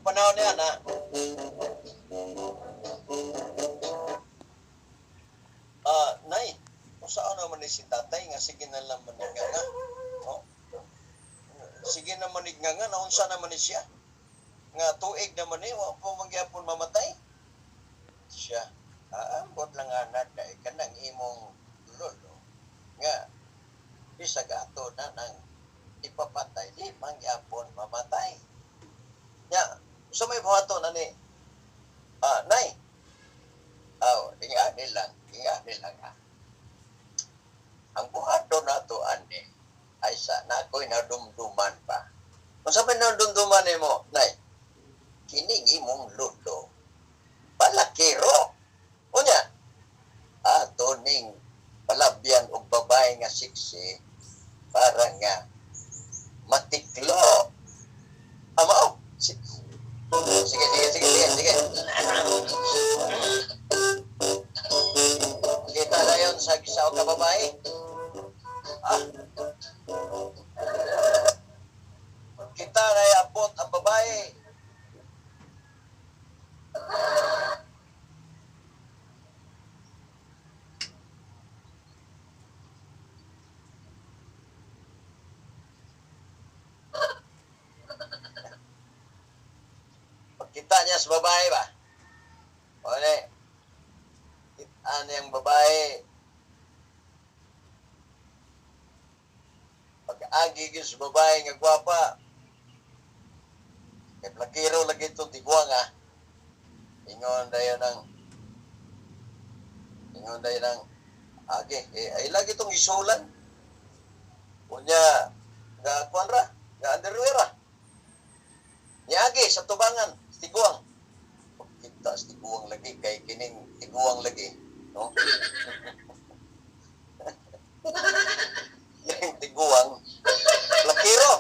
Panahon niya na nay, kung saan naman ni si tatay nga sige na lang manig nga. Oh. Sige na manig nga naunsa naman ni siya. Nga tuig naman ni wa po mangyapon mamatay. Siya, aambot lang anad na kanang imong lolo nga bisag ato na nang ipapatay di mangyapon mamatay. Nya, sa may buhaton ani nay. Aw, ingani lang, ingani lang ah. Ang buhaton nato ani ay sa nakoy nadumduman pa. Kung sa may nadumduman nimo, nay, kining imong lolo, palakiro. Unya, ato ning palabyan og babae nga siksi para nga matiklo. Ama, oh, sige, sige, sige, sige, sige. Kita na yun sa isa o kababae. Ah. Kita na abot ang babae. Pagkita niya sa babae ba? O ne, kita niyang babae. Pag-agi gyud sa babae nga gwapa, kay plakiro lagi itong tiguang ah. Ingon dayon ang agi, eh, ay lagi itong isulan. Unya, nga kuan ra, nga underwear ra. Niagi sa tubangan, sa tiguang. Pagkita sa tiguang lagi, kay kining tiguang lagi. No? Kining tiguang, lakiro,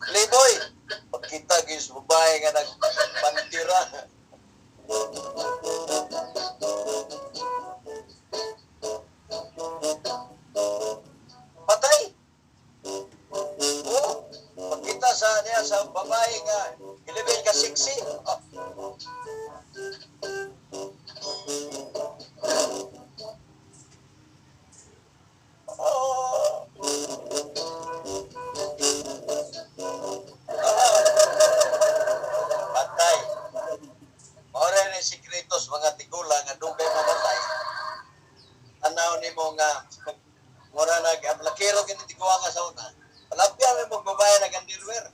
playboy. Pagkita gyud sa babae nga nagpantira. Patay! Oo. Pagkita sa niya sa babae nga 11 ka sexy. Oh. Oh. Ah. Patay. Mao ni sikretos mga tigulang nga dugay mamatay. Tanaw nimo nga mura nag lakiro kini tiguang nga sa una. Palapyan mo babae nag underwear.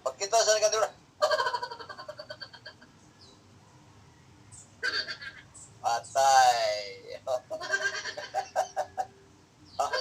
Pagkita sa nag underwear. Patay. Ah.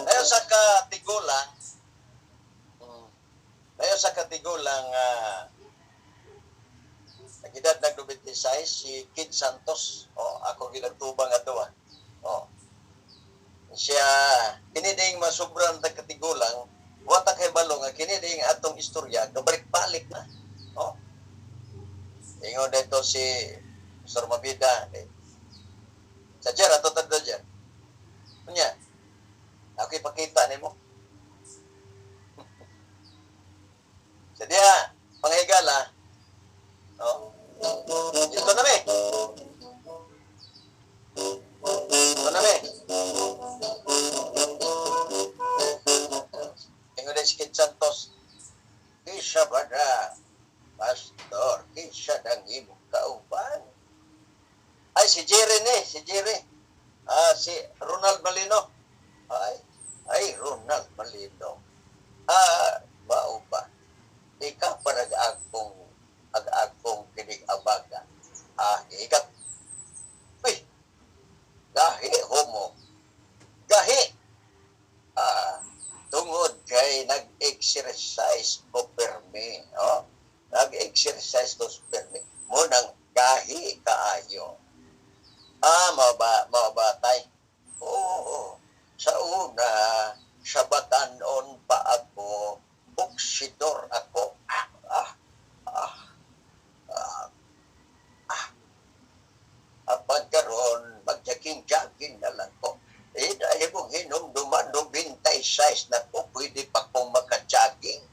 Dayon sa katigulang, dayon sa katigulang nag-edad nag 96 si Kid Santos. Oh, ako ginagtubang ato ah. Oh. Siya kini ding masubran ta katigulang, wa ta kay balo nga kini ding atong istorya kabalik-balik na. Oh. Ingon dito si Sir Mabida. Eh, sa Jer, ato tadto Jer. Unya, ako ipakita nimo. Sa diha, mga higala, oh, dito na mi. Dito na mi. Ingon din si Kid Santos, kinsa ba na, Pastor, kinsa nang imong kauban? Ay, si Jerry ni, si Jerry. Ah, si Ronald Malino. Ay, ay, Ronald Malino. Ah, mao ba? Ikaw pa nag-agpong, ag-agpong kinig abaga. Ah, ikat. Uy, gahi homo. Gahi. Ah, tungod kay nag-exercise ko permi. Oh, nag-exercise ko permi. Mo nang gahi kaayo. Ah, mao ba, tay? Oo. Sa una, sa batanon pa ako, boksidor ako. Ah, ah, ah, ah, ah. Apan karon mag-jogging-jogging na lang ko. Eh, dahil mong hinumduman, no, 26 na ko, pwede pa kong maka-jogging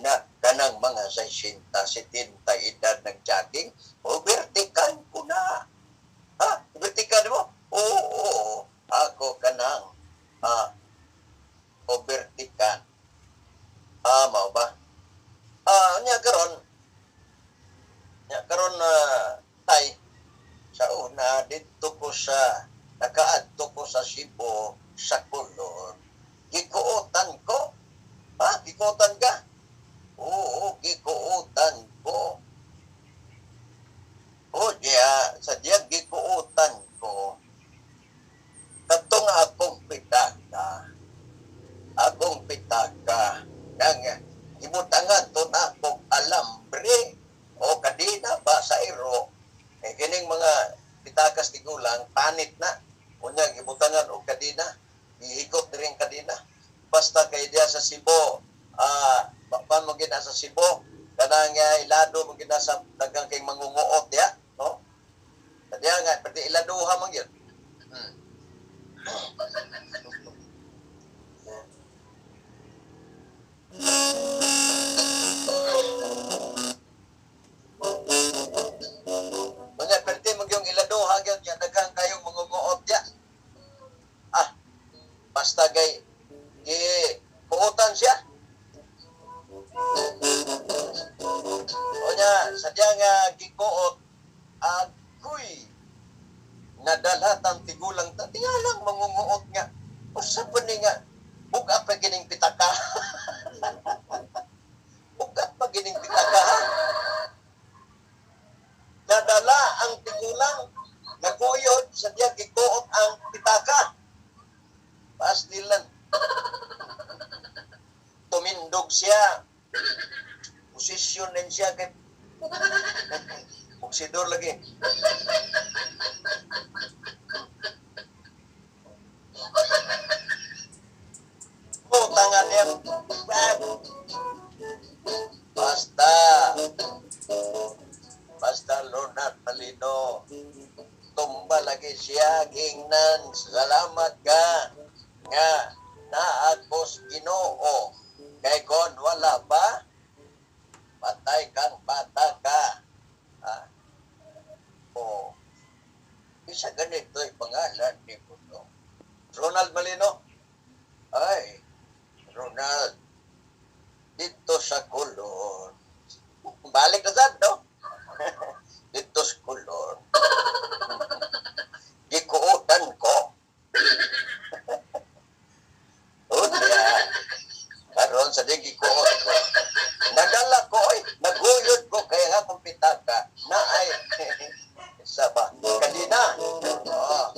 na kanang mga 60, 70 edad nag-jogging, o vertical ko na. Ha? Vertical mo? Oo, ako kanang o vertical. Ah, mao ba? Ah, nya karon, tay, sa una didto ko sa nakaadto ko sa Cebu sa Colon. Gikuotan ko. Ha? Gikuotan ka? Oo, gikuotan ko. O diya, sa diya gikuotan ko. Katong akong pitaka, nang gibutangan to na akong alambre o kadena ba sa iro, eh, kining mga pitakas tigulang, panit na. Unya, gibutangan og kadena, gihikot diri ang kadena. Basta kay diya sa Cebu, pa mo gina sa Cebu, kanang ilado mo gina sa daghang kay mangunguot diya, no? Diya nga, pati iladuha man gyud. Unya, pwede mo yung iladuha gyud, ya daghang kayong mangunguot diya. Ah, basta kay gi kuutan siya. Unya, sa diya nga gikuot, agoy, nadala tang tigulang ta, tingalang mangunguot nga. Usa pa ni nga, bugat pa gining pitaka. Bugat pa gining pitaka, ha? Nadala ang tigulang, naguyod sa diya gikuot ang pitaka. Pasdilan. Tumindog siya. Posisyon din siya kay boksidor lagi. Oh, tangan niya. Basta. Basta Leonard Malino. Tumba lagi siya, gingnan. Salamat ka. Nga, naagos Ginoo. Kay kon wala pa, patay kang bata ka. Ha? O, isa ganito yung pangalan ni Puno. Ronald Malino. Ay, Ronald, dito sa Colon. Balik na sad, no? Dito sa Colon. Gikuutan ko. Unya, karon sa di gikuot ko. Nadala ko, ay, naguyod ko, kaya nga akong pitaka, na ay, sa ba, kanina. Oh.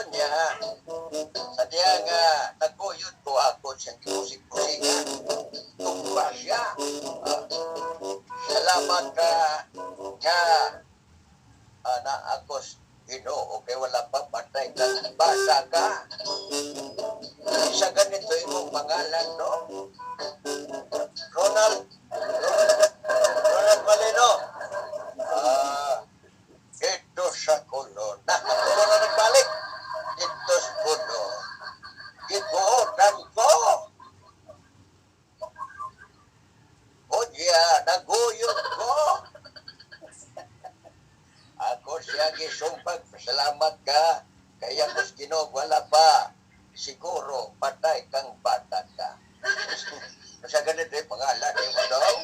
Unya, sa diya nga, naguyod ko ako siyang kusik-kusikan. Tumba siya. Ah, salamat ka nga ana ako Ginoo kay wala pa patay ka bata ka. Isa ganito imong pangalan, no? Ronald Ronald Malino. Ah, dito sa Colon. Na, ako na nagbalik. Dito sa Colon. Gikuotan ko. O diya, naguyod ko. Ako siya gisumpag, salamat ka. Kaya kus Ginoo wala pa. Siguro patay kang bata ka. Sa ganito yung pangalan ni mo daw.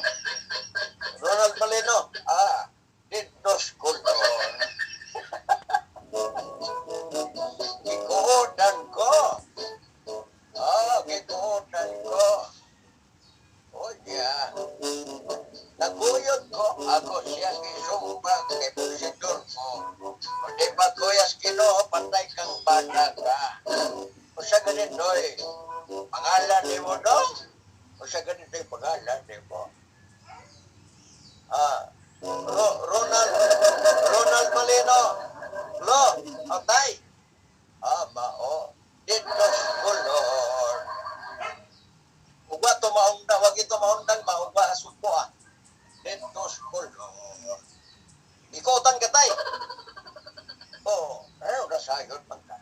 Ronald Malino. Ah, dito sa Colon. Gikuotan ko. Ah, gikuotan ko. O diya. Naguyod ko, ako siya gisumbag kay Posidor ko. O di ba kuyas Ginoo, patay kang bata ka. O sa ganito eh, pangalan ni mo no? O sa ganito eh, pangalan ni mo. Ah, Ronald, Ronald Malino. Gikutan ka, tay. Oh, ayaw na sagot man ka.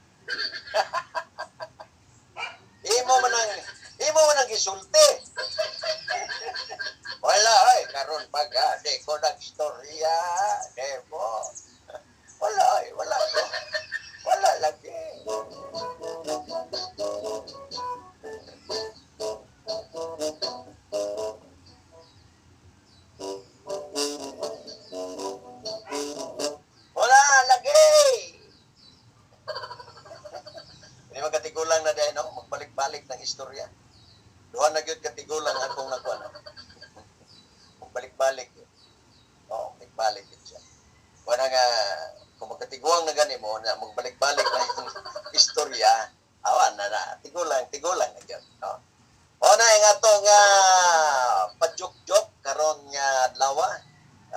Imo man ang gisulti. Wala ay karon pag di ko nagstorya, di mo. Wala ay, wala ko. Wala lagi. Wala lagi. Hindi magkatigulang na din, no? Magbalik-balik ng istorya. Duha na gyud katigulang akong nakuha, no? Magbalik-balik. Oo, balik-balik yun siya. Wala nga, kung magkatiguang na gani mo, na magbalik-balik na yung istorya, awan na na, tigulang, tigulang na gyud. No? O na, yung ato nga pajuk-juk karon nga adlaw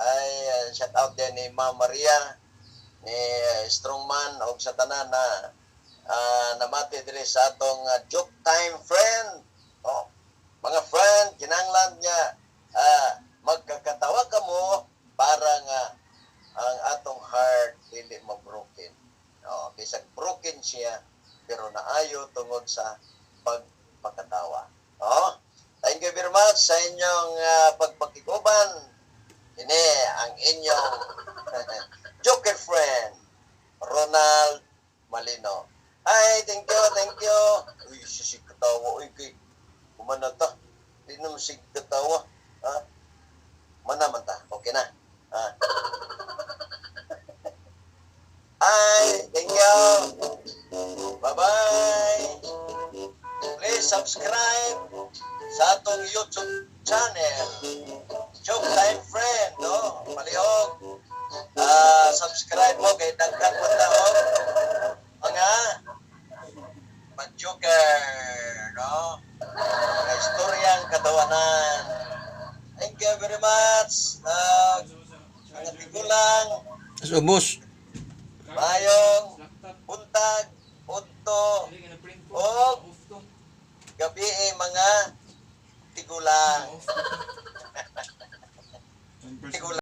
ay shout out din ni Ma'am Maria ni Strongman og sa tanan na namati diri sa atong joke time friend. Oh, mga friend, kinahanglan niya magkakatawa kamo para nga ang atong heart dili ma-broken. Oh, bisag broken siya pero naayo tungod sa pagpakatawa. Oh, thank you very much sa inyong pagpakiguban. Ini ang inyong Joker friend, Ronald Malino. Hi, thank you, thank you. Uy, sisig katawa. Uy, kay, kumana ta. Di naman sig katawa. Ha? Mana man ta. Okay na. Ha? Hi, thank you. Bye-bye. Please subscribe sa atong YouTube channel. Joke Time Friend, no? Palihog. Subscribe mo kay daghan mo taon. Mga pa-joker, no? Mga istoryang katawanan. Thank you very much. Mga tigulang, Ubos. Mayong buntag, udto, og gabi eh, mga tigulang. Tigulang.